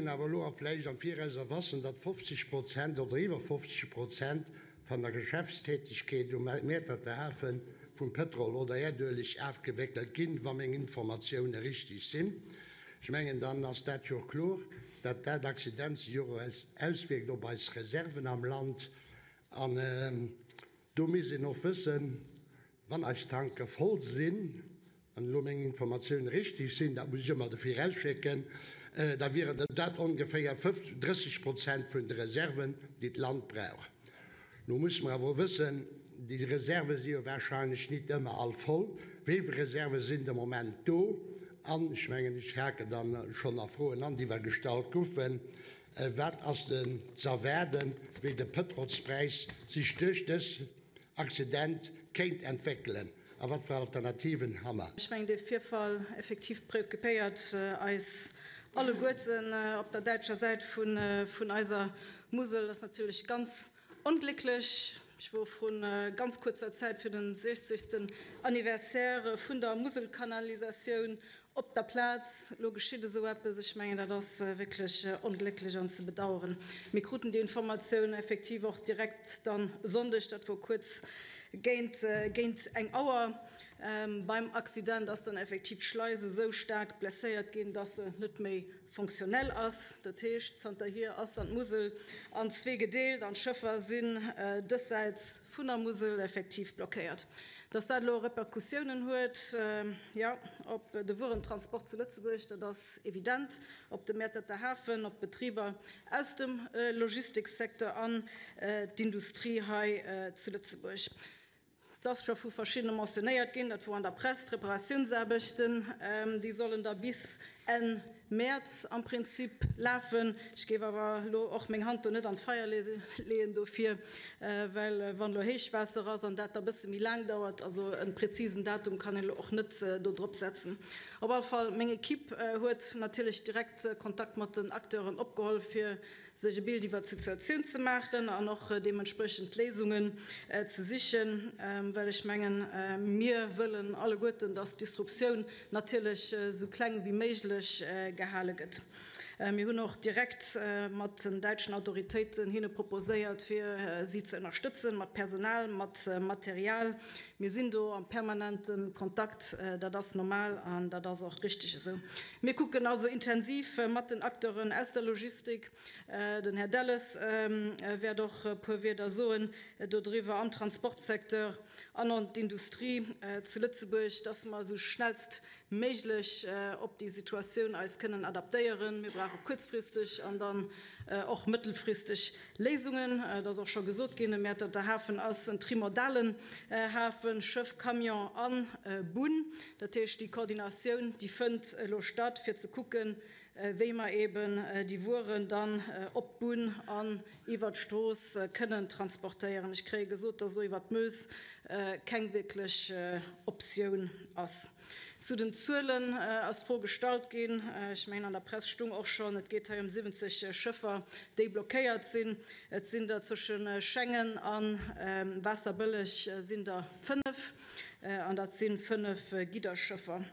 een awer elo vläicht am Viraus erwassen, datt 50 Prozent oder iwwer 50 Prozent van der Geschäftstätigkeet um Mäerterter Hafe vum Pëtrol oder Äerdueleg afgewéckelt ginn, wa meng Informatioune richtig sinn. Ech mengen, dann ass dat jo och kloer, datt dat Accident sech och auswierkt op eis Reserven am Land. An do misst een och wëssen, Wann eis Tanke voll sinn, wann elo meng Informatioune richteg sinn, dat muss ech ëmmer dofir erausschécken, da wieren dat ongeféier 30 Prozent vun de Reserven, déi d'Land brauch. Lo musse mer awer och wëssen, déi Reserve si jo warscheinlech nit ëmmer all voll. Wéi vill Reserve sinn de Moment do? An ech mengen, ech hake dann schonn a Froen an, déi mer gestallt goufen, Wat ass denn z'erwaarden, wéi de Pëtrolspräis sech duerch dës Accident kéint entwéckelen a wat fir Alternativen ha mer? Ech mengen, dee Virfall effektiv preoccupéiert eis alleguerten op der däitscher Säit vun eiser Musel. Dat ass natierlech ganz onglécklech. Ech wor vrun ganz kuerzer Zäit fir den 60. Anniversaire vun der Muselkanalisatioun Op der Plaz, elo geschitt esou eppes, ech mengen, dat ass wierklech onglécklech an ze bedauern. Mir kruten déi Informatioun effektiv och direkt dann e Sonndeg, dat wor kuerz géint géint eng Auer. Beim Accident ass dann effektiv d'Schleis esou staark blesséiert ginn, dass se net méi fonctionnel ass. Dat heescht, zanterhier ass dann d'Musel an zwee gedeelt an d'Schëffer sinn dëssäits vun der Musel effektiv blockéiert. Dass dat elo Repercussiounen huet, jo, op de Wuerentransport zu Lëtzebuerg, dat ass evident, op de Mäerterter Hafen, op d'Betriber aus dem Logistiksecteur an d'Industrie hei zu Lëtzebuerg. Et ass scho vu verschiddene mentionnéiert ginn, dat wor an der Press, d'Reparatiounsaarbechten, déi sollen da bis Enn Mäerz am Prinzip lafen. Ech géif awer elo och meng Hand do net an d'Feier leeën dofir, well wann elo Héichwaasser ass an dat da bësse méi laang dauert, also e prezisen Datum kann een elo och net do drop setzen. Op alle Fall, meng Equipe huet natierlech direkt Kontakt mat den Acteuren opgeholl, fir sech e Bild iwwert d'Situatioun ze maachen an och deementspriechend Léisungen ze sichen, well ech mengen, mir wëllen alleguerten, dass d'Disruptioun natierlech esou kleng wéi méiglech gehale gëtt. Mir hunn och direkt mat den däitschen Autoritéiten hinne proposéiert, fir si ze ënnerstëtzen, mat Personal, mat Material. Mir sinn do am permanente Kontakt, dat ass normal an dat ass och richtig esou. Mir kucken also intensiv mat den Acteuren aus der Logistik, den Här Delles wäert och e puer Wierder soen dodriwwer, am Transportsecteur an an d'Industrie zu Lëtzebuerg, dass mer esou schnellst méiglech op déi Situatioun eis kënnen adaptéieren. Mir brauche kuerzfristeg an dann och mëttelfristeg Léisungen. Et ass och scho gesot ginn, de Mäerterter Hafen ass en trimodalen Hafen, Schëff, Camion a Bunn. Dat heescht, déi Koordinatioun, déi fënnt elo statt, fir ze kucken, wéi mer eeben déi Wueren dann op d'Bunn an iwwert d'Strooss kënnen transportéieren. Ech kréie gesot, dass elo iwwert d'Meuse keng wierklech Optioun ass. Zu den Zuelen ass d'Fro gestallt ginn. Ech mengen, an der Press stung och schonn, et geet hei ëm 70 Schëffer, déi blockéiert sinn. Et sinn der zwësche Schengen a Waasserbëlleg sinn der 5, an dat si 5 Gidderschëffer.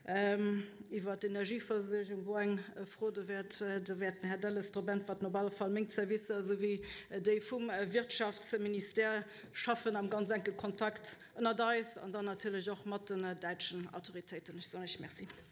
Iwwer d'Energieversuergung wor eng Fro, do wäert den Här Delles drop äntwerten. Op alle Fall meng Zerwisser esouwéi déi vum Wirtschaftsministère schaffen am ganz enke Kontakt ënnert eis an dann natierlech och mat den däitschen Autoritéiten. Ech soen Iech Merci.